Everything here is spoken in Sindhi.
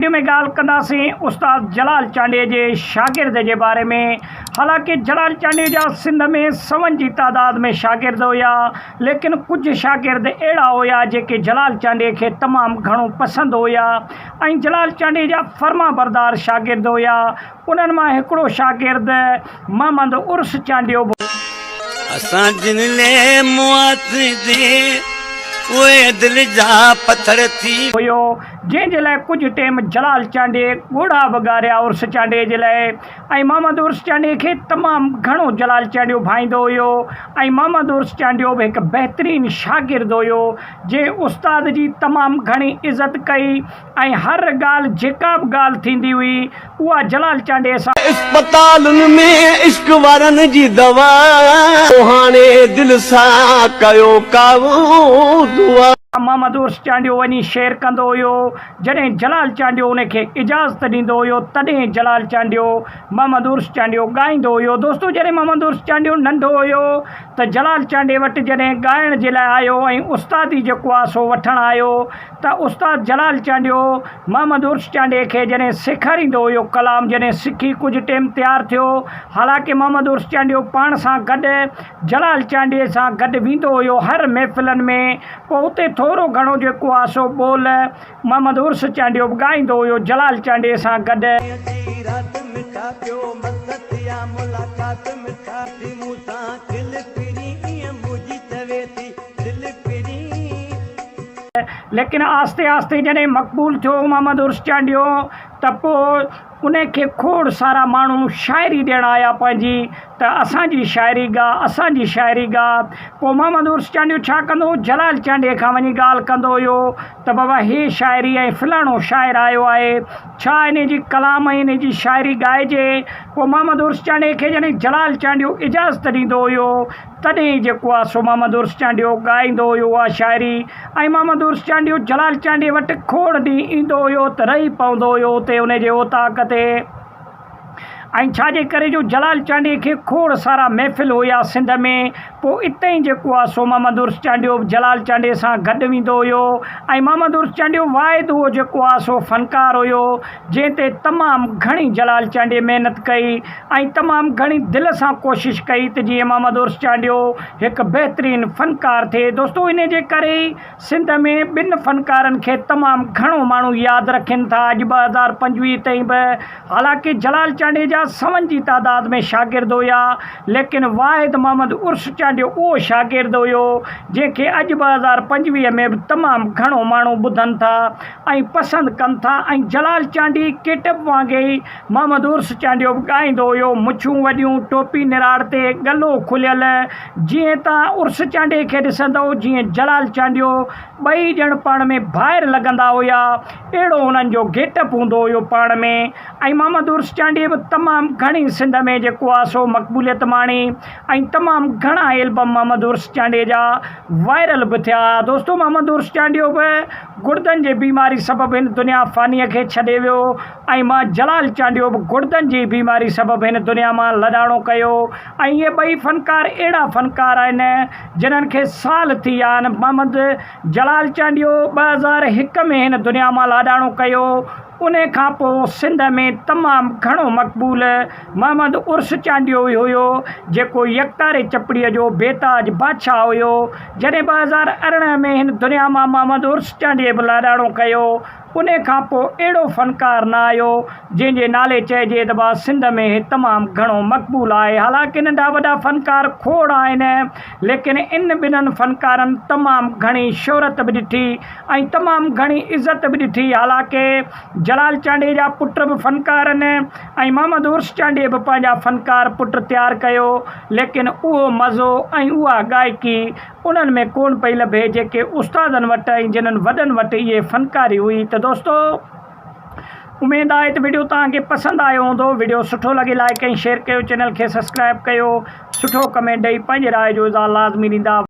وڊيو ۾ ڳالهه ڪنداسين استاد جلال چانڊيي جي شاگرد جي باري ۾ حالانڪه جلال چانڊيي جا سنڌ ۾ سون جي تعداد ۾ شاگرد هيا ليڪن ڪجهه شاگرد اهڙا هيا جيڪي جلال چانڊيي کي تمام گهڻو پسند هيا ۽ جلال چانڊيي جا فرمانبردار شاگرد هيا انهن مان هڪڙو شاگرد محمد عرس چانڊيو به. اسان جن لئه موت the اهي دل جا پٿر ٿي. هيو جنهن جي لاء ڪجهه ٽيم جلال چانڊيي ڳوڙها به ڳاريا عرس چانڊيي جي لاء ۽ محمد عرس چانڊيي کي تمام گهڻو جلال چانڊيو ڀائيندو هيو ۽ محمد عرس چانڊيو به هڪ بهترين شاگرد هيو جنهن استاد جي تمام گهڻي عزت ڪئي ۽ هر ڳالهه جيڪا به ڳالهه ٿيندي هئي اها جلال چانڊيي سان. اسپتالن ۾ عشق وارن جي دوا. هاڻي دل سان ڪيو ڪائون دعا. محمد عرس چانڊيو وڃي شعر ڪندو هيو. جڏهن جلال چانڊيو ان کي اجازت ڏيندو هيو تڏهن جلال چانڊيو محمد عرس چانڊيو ڳائيندو هيو. دوستو جڏهن محمد عرس چانڊيو ننڍو هيو ته جلال چانڊيي وٽ جڏهن ڳائڻ جي لاء آيو ۽ استادي جيڪو آ سو وٺڻ آيو ته استاد جلال چانڊيو محمد عرس چانڊيي کي جڏهن سيکاريندو هيو ڪلام جڏهن سکي ڪجهه ٽيم تيار ٿيو حالانڪه محمد عرس چانڊيو پاڻ سان گڏ جلال چانڊيي سان گڏ ويندو هيو هر محفلن ۾ پوء اتي ٿورو گهڻو جيڪو آ سو ٻول محمد عرس چانڊيو به ڳائيندو هيو جلال چانڊيي سان گڏ. اچي رات مٺا پيو مست ٿيا ملاقات مٺا ٿي مون سان کل پرين ايئن منهنجي چوي ٿي دل پرين. ليڪن آهستي آهستي جڏهن مقبول ٿيو محمد عرس چانڊيو ته پوء ان کي کوڙ سارا ماڻهو شاعري ڏيڻ آيا پنهنجي ته اسان جي شاعري ڳاء اسان جي شاعري ڳاء پوء محمد عرس چانڊيو ڇا ڪندو هو جلال چانڊيي کان وڃي ڳالهه ڪندو هيو ته بابا هي شاعري ۽ فلاڻو شاعر آيو آهي ڇا انهي جي ڪلام ۽ انهي جي شاعري ڳائجي پوء محمد عرس چانڊيي کي جڏهن جلال چانڊيو اجازت ڏيندو هيو تڏهن ئي جيڪو آ سو محمد عرس چانڊيو ڳائيندو هيو اها شاعري ۽ محمد عرس چانڊيو جلال چانڊيي وٽ کوڙ ڏينهن ايندو هيو ته رهي پوندو هيو اتي ان جي اوطاق تي ۽ ڇا جي ڪري جو جلال چانڊيي کي کوڙ سارا محفل هيا سنڌ ۾ پوء اتي ئي جيڪو آ سو محمد عرس چانڊيو به جلال چانڊيي سان گڏ ويندو هيو ۽ محمد عرس چانڊيو واحد اهو جيڪو آ سو فنڪار هيو جنهن تي تمام گهڻي جلال چانڊيي محنت ڪئي ۽ تمام گهڻي دل سان ڪوشش ڪئي ته جيئن محمد عرس چانڊيو هڪ بهترين فنڪار ٿئي دوستو انهي جي ڪري ئي سنڌ ۾ ٻن فنڪارن کي تمام گهڻو ماڻهو ياد رکين ٿا اڄ 2025 تائين به حالانڪه جلال چانڊيي جا سون جي تعداد ۾ شاگرد هيا ليڪن واحد محمد عرس چانڊيو اهو شاگرد هيو جنهن کي اڄ 2025 ۾ به تمام گهڻو ماڻهو ٻڌن ٿا ۽ پسند ڪن ٿا ۽ جلال چانڊيي ڪيٽپ وانگي ئي محمد عرس چانڊيو به ڳائيندو هيو، مڇون وڏيون، ٽوپي نراڙ تي، ڳلو کليل، جيئن توهان عرس چانڊيي کي ڏسندؤ، جيئن جلال چانڊيو، ٻئي ڄڻ پاڻ ۾ ڀائر لڳندا هيا، اهڙو انهن جو گيٽ اپ هوندو هيو پاڻ ۾، ۽ محمد عرس چانڊيي به تمام گهڻي سنڌ ۾ جيڪو آ سو مقبوليت ماڻي ۽ تمام گهڻا البم محمد عرس چانڊيي جا وائرل به ٿيا. دوستو محمد عرس چانڊيو به گڙدن جي بيماري سبب هن دنيا فانيء کي ڇڏي ويو. ۽ مان جلال چانڊيو به گڙدن جي بيماري سبب هن دنيا مان لڏاڻو ڪيو ۽ اهي ٻئي فنڪار اهڙا فنڪار آهن جنھن کي سال ٿي ويا آهن محمد جلال چانڊيو 2001 ۾ هن دنيا مان لاڏاڻو ڪيو انهي کان پوء سنڌ ۾ تمام گهڻو مقبول محمد عرس چانڊيو ئي هيو جيڪو يڪتاري چپڙي جو بيتاج بادشاهه هيو جڏهن 2018 ۾ هن دنيا مان محمد عرس چانڊيي به لاڏاڻو ڪيو انهي کان پوء اهڙو فنڪار نه آيو، جنهن جي نالي چئجي ته با سنڌ ۾ هي تمام گهڻو مقبول آهي. حالانڪه ننڍا وڏا فنڪار کوڙ آهن، ليڪن ان ٻنهن فنڪارن تمام گهڻي شهرت به ڏٺي ۽ تمام گهڻي عزت به ڏٺي. حالانڪه جلال چانڊيي جا پٽ به فنڪار آهن ۽ محمد عرس چانڊيي به پنهنجا فنڪار پٽ تيار ڪيو، ليڪن اهو مزو ۽ اها ڳائڪي انهن ۾ ڪونه پئي لڀي جيڪي استادن وٽ ۽ جنھن وڏن وٽ اهي فنڪاري هئي ته دوستو اميد آهي ته وڊيو توهان کي پسند آيو هوندو وڊيو سٺو لڳي لائڪ ۽ شيئر ڪيو چينل کي سبسڪرائب ڪيو سٺو ڪمينٽ ڏئي پنهنجي راء جو اظهار لازمي ڏيندا.